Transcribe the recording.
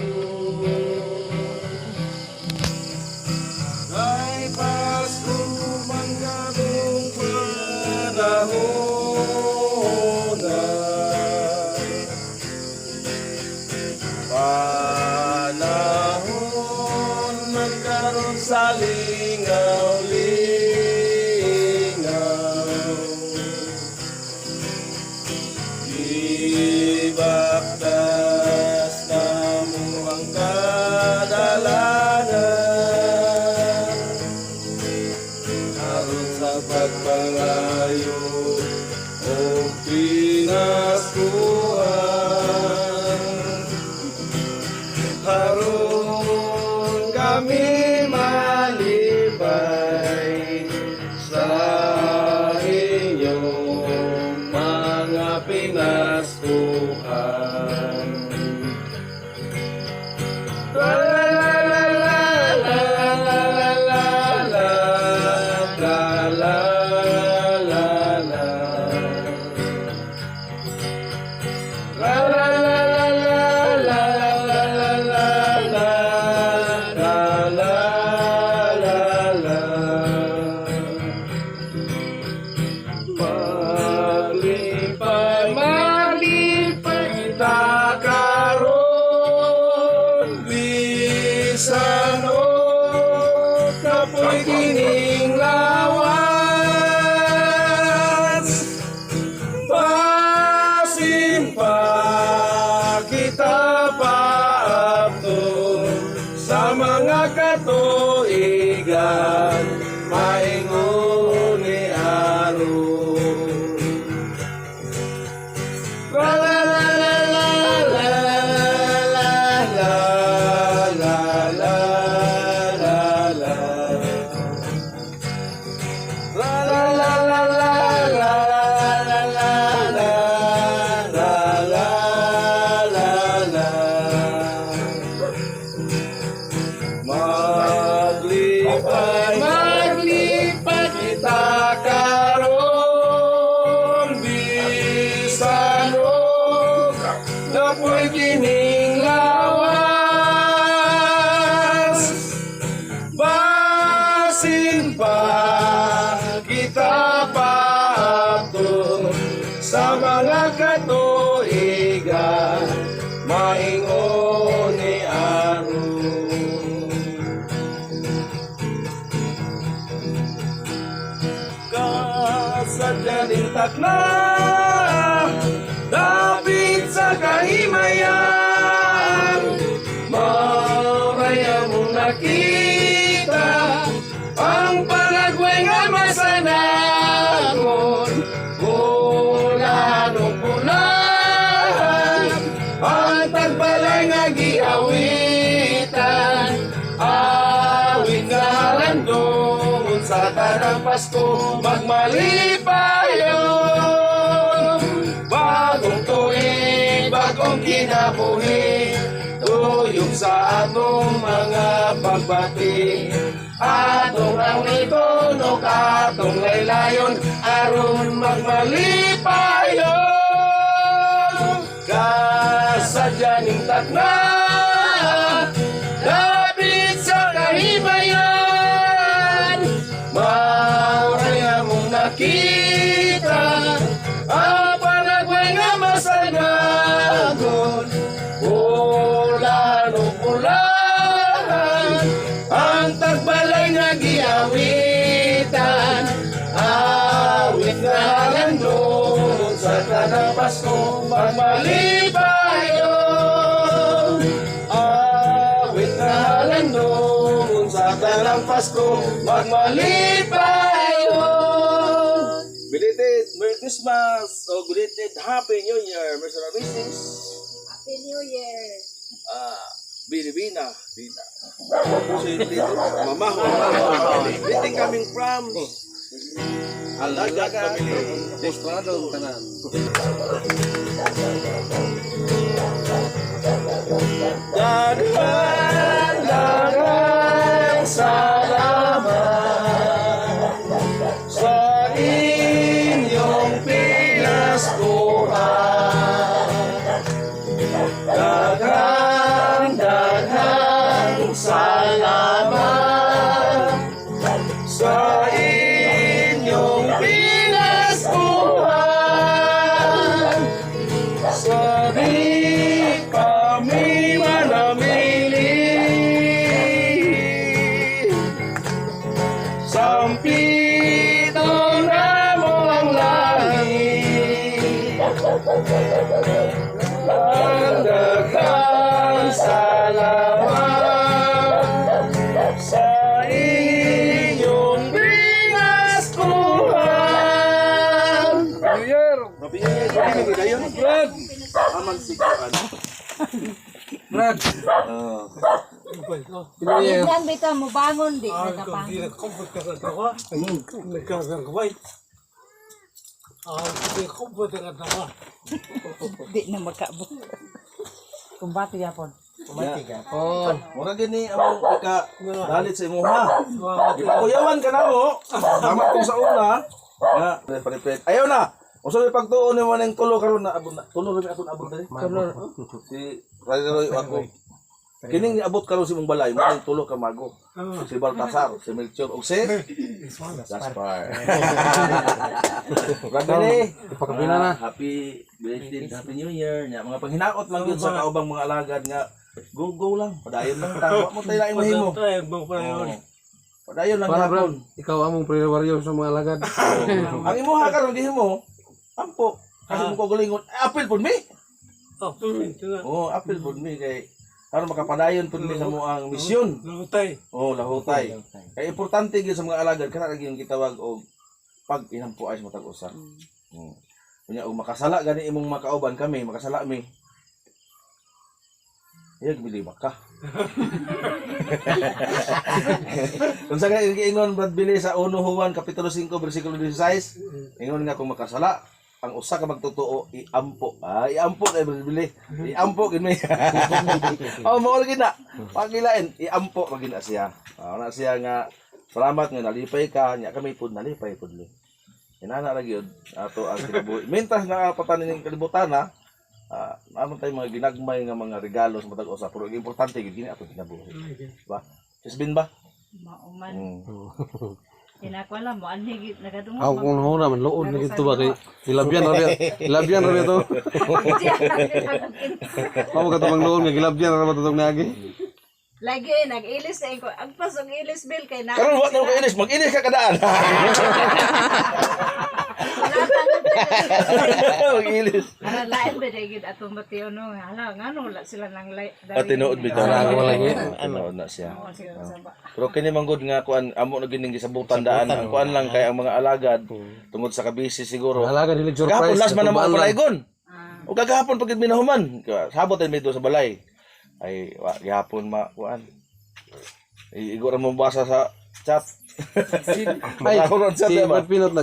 Pasko. Kay Pasko man karong panahon na, panahon man karon sa lingaw-lingaw. Ibaktas na mo ang kadalanan aron sa pagpangayo og pinaskuhan. Aron kami malipay sa inyong mga pinaskuhan. La la la la la la la la la la la la la. La la la la la la la la la la la la la la. Maglipay, maglipay kita karon, bisan og kapoy kining lawas. Basin pa kita paabton sa mga katuigan, maingon ni aron. La la la la la la la la la la la la. La la la la la la la la la la la la la. Maglipay, maglipay kita karon, bisan og kapoy kining lawas. Basin pa kita paabton sa mga katuigan, maingon ni aron. Kasadyaning takna, dapit sa kahimayan, maoray among nakita ang panagway nga masanagon. Bulan o bulan ang tagbalay nga giawitan, awit nga halandon sa tanang Pasko magmalipayon. Bagong tuig, bagong kinabuhi, tuyok sa atong mga pagbati. Atong ang itunok, atong laylayon, aron magmalipayon. Kasadyaning takna, dapit sa kahimayan, maoray among nakita ang panagway nga masanagon. Ulan o ulan ang tagbalay nga giawitan, awit nga halandon sa tanang Pasko magmalipayon. Awit nga halandon sa tanang Pasko magmalipayon. Belated Merry Christmas o belated Happy New Year, Mr. and Mrs. Happy New Year! Bilibina, Bina. Si Tito, Mama, Mama. Greeting coming from Alaga family. Postrado tanan. Daghan, daghan salamat sa inyong pinaskuhan. Daghan, Ang daghang salamat sa inyong pinaskuhan. New Year! Happy New Year! Dayon. Brad! Aman si ano? Brad! Oh. Minsan bitaw mo bangon di nagapang. Di na makaabot. Kumbati yapon. Oh, mura gini among ika dalit sa imuha. Gipakuyawan ka na mo. Tama kung sa una. Nga, paripet. Ayaw na. Unsa may pagtuon nimo ning tulo karon na abot na. Tulo ra mi akong abot diri. Tulo. Si Roy Roy ako. Kining niabot karon si mong balay, mo ning tulo ka mago. Si Baltasar, si Melchor ug si Gaspar. Grabe. Ipakabila na. Happy belated Happy New Year. Nya mga panghinaot lang yun sa kaubang mga alagad nga go go lang. Padayon lang ta. Wa mo tayo laing mahimo. Oo. Padayon lang Para gyapon. Brad, ikaw among prayer warrior sa mga alagad. Ang imuha karon gihimo ampo. Kasi mo kagalingon, eh, apil pud mi. Oh, apil pud mi kay aron makapadayon pud mi sa mo ang misyon. Lahutay. Oh, lahutay. Kay importante gyud sa mga alagad kana lagi yung gitawag og pag inampo ay sa matag usa. Unya og makasala gani imong makauban kami, makasala mi. Iya, gimilibak ka. Kung sa kaya ingon Brad Billy sa 1 Juan Kapitulo 5 versikulo 16, ingon nga kung makasala ang usa ka magtotoo iampo. Ah, iampo kay Brad Billy. Iampo gid mi. Oh, mao lagi na. Pagilain, iampo lagi na siya. Ah, na siya nga salamat nga nalipay ka, nya kami pud nalipay pud mi. Inana ra gyud ato ang kinabuhi. Mientras naapatan ning kalibutan ha, ah, naman tayo mga ginagmay nga mga regalo sa matag usa pero ang importante gyud gini ato kinabuhi. Ba? Sisbin ba? Mauman. Kinakwala mo anhi gid nagadungog. Ako kung nahuna man lood na gito ba kay ilabyan ra ilabyan ra to. Mao ka to lood nga gilabyan ra ba to naagi. Lagi nag-ilis na ko. Agpas og ilis bill kay na. Karon wa na ko inis, mag-inis ka kadaan. Mag-inis. Para lain ba dahil gid atong batiyo no. Hala ngano wala sila nang lay. Ah, tinuod bitaw. Wala ako lagi. Tinuod na siya. Oo, sila sa ba. Pero kini man gud nga kuan amo na gining gisabutan daan ang kuan lang kay ang mga alagad tungod sa kabisi siguro. Alagad dili surprise. Gahapon last man na mo Katubaan lang. palaygon. O kagahapon pag minahuman, sabot ay medyo sa balay. Ay wa gihapon ma kuan. Igo ra mo basa sa chat. Ay, Basa ko ron chat si eh, ba? Brad Pinot na.